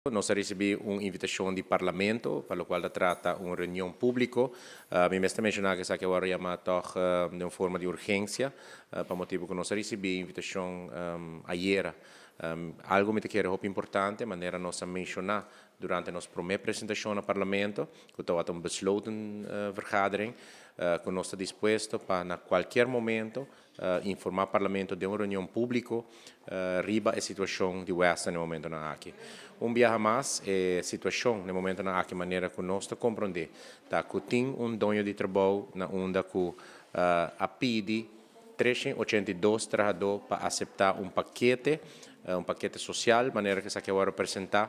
Nos a ricibi un invitacion di Parlamento pa locual ta trata un reunion publico. Mi mester menciona cu esaki a wordo yama toch den un forma di urgencia pa motibo cu nos a ricibi invitacion ayera. Algo mi ta kere hopi importante, manera nos a menciona durante nos prome presentacion na Parlamento, cu tawata un besloten vergadering, cu nos ta dispuesto pa na cualkier momento informá Parlamento den un reunion públiko riba e situashon di Western na e momentonan aki. Un biaha mas, e situashon na e momentonan aki manera ku nos ta komprondé ta ku tin un doño di trabou na unda ku a pidi 382 trahadó pa aseptá un pakete, un pakete sosial manera ku esaki a wòrdu presentá.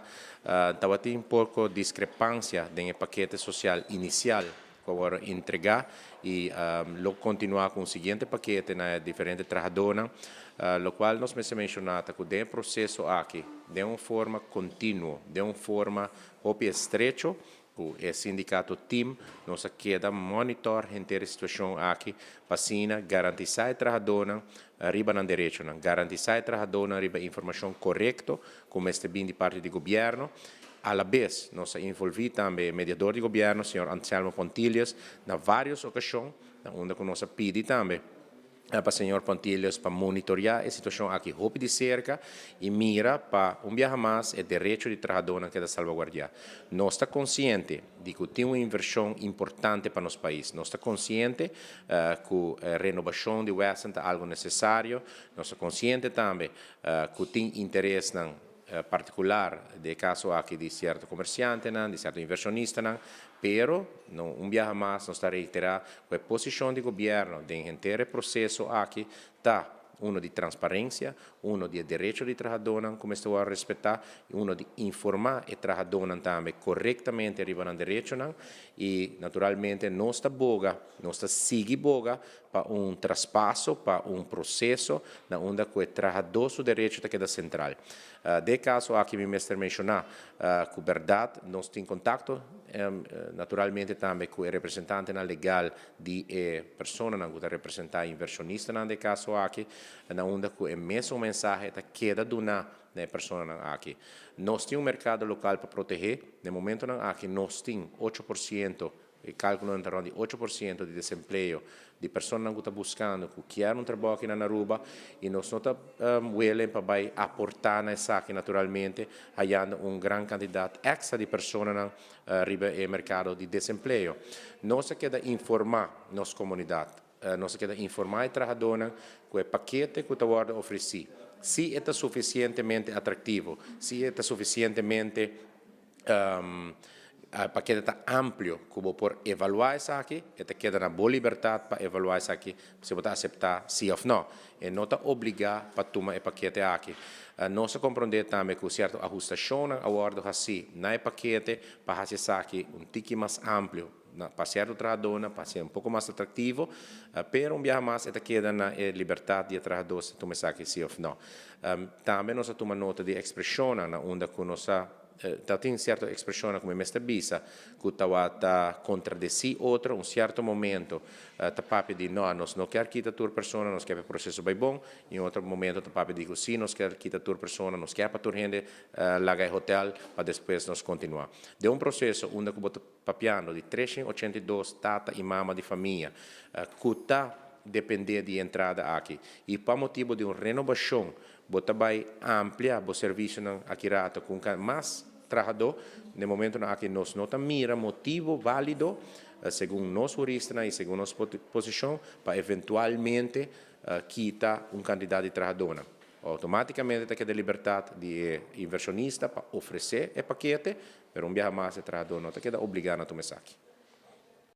Tabatin poko diskrepansia den e pakete sosial inisial ku a wòrdu entregá i lo kontinuá ku un siguiente pakete na e diferente trahadónan. Lokual nos mester menshoná ta ku den e proseso aki, den un forma kontinuo, den un forma hopi estrecho ku e sindikato tim, nos a keda monitor henter e situashon aki pa asina garantisá e trahadónan riba nan derechonan, garantisá e trahadónan riba e informashon korekto ku mester bin di parti di gobièrnu. Alabes nos a involví tambe e mediador di gobièrnu, señor Anselmo Pontilius, na vários okashon, na unda ku nos a pidi tambe pa señor Pontilius pa monitoriá e situashon aki hopi di serka i mira pa un biaha mas e derecho di trahadónan keda salbaguardiá. Nos ta konsiente di ku tin un invershon importante pa nos pais. Nos ta konsiente ku renobashon di Western ta algu nesesario. Nos ta konsiente tambe ku tin interesnan partikular, den e kaso aki di sierto komersiantenan, di sierto invershonistanan, pero no un biaha mas nos ta reiterá ku e posishon di gobièrnu den henter e proseso aki ta uno di transparensia, uno di e derecho di trahadónan ku mester wòrdu respetá i uno di informá e trahadónan tambe korektamente riba nan derechonan i naturalmente nos ta boga, nos ta sigui boga pa un traspaso, pa un proseso na unda ku e trahadó su derecho ta keda sentral. Den e kaso aki mi mester menshoná ku bèrdat nos tin kontakto naturalmente tambe ku e representantenan legal di e personanan ku ta representá e invershonistanan den e kaso aki, na unda ku e mesun mensahe ta keda duná na e personanan aki. Nos tin un merkado lokal pa protehé, den momentonan aki nos tin 8%. E kalkulonan ta rond di 8% di desempleo di personanan ku ta buskando ku kier un trabou aki na Aruba i nos no ta welen pa bai aportá na esaki naturalmente hayando un gran kantidat èkstra di personanan riba e merkado di desempleo. Nos a keda informá nos komunidat, nos a keda informá e trahadónan ku e pakete ku ta wòrdu ofresí si e ta sufisientemente atraktivo, si e ta sufisientemente Pakete ta amplio ku bo por evaluá esaki, e ta keda na bo libertat pa evaluá esaki si bo ta aseptá si òf nò. E no ta obligá pa tuma e pakete aki. Nos a komprondé tambe ku sierto ahustashonnan a wòrdu hasí na e pakete pa hasi esaki un tiki mas amplio pa sierto trahadónan, pa hasié un poko mas atraktivo, pero un biaha mas e ta keda na e libertat di e trahadó si tuma esaki si òf nò. Tambe nos a tuma nota di ekspreshonnan na unda ku nos a. Ta tin sierto ekspreshonnan ku mi mester bisa ku tawata kontradesí otro. Un sierto momento ta papia di no, nos no kier kita tur persona, nos kier pa e proseso bai bon. I un otro momento ta papia di ku sí nos kier kita tur persona, nos kier pa tur hende laga e hotel pa despues nos kontinuá. Den un proseso unda ku bo ta papiando di 382 tata i mama di famia ku ta dependé di e entrada aki i pa motibu di un renobashon Bo ta bai amplia bo servisionan aki rato ku un mas trahadó. Na e momentonan aki nos no ta mira motibu válido, segun nos huristanan i segun nos posishon, pa eventualmente kita un kantidat di trahadónan. Outomátikamente ta keda libertat di e invershonista pa ofresé e pakete, pero un biaha mas e trahadó no ta keda obligá na tuma esaki.